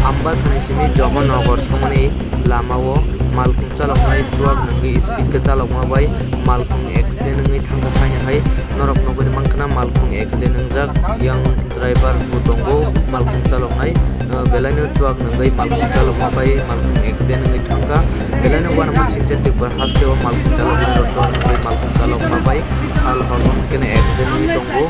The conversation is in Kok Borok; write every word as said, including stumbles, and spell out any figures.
Ambasani simi Jomanagar thangmani lamao malkhung chaloknai truck nwngwi speed khe chalokma bai malkhung accident wngwi thangkha. Haino hai norok nugwi mankha na malkhung accident wngjak, yang driver bo tongo, malkhung chaloknai, uh, belaino truck nwngwi malkhung chalokma bai malkhung accident wngwi thangkha. Belaino uanama singcha Tripura hasteo malkhung chaloknai rok truck nwngwi malkhung chalokma bai sal hormon kene accident wngwi tongo.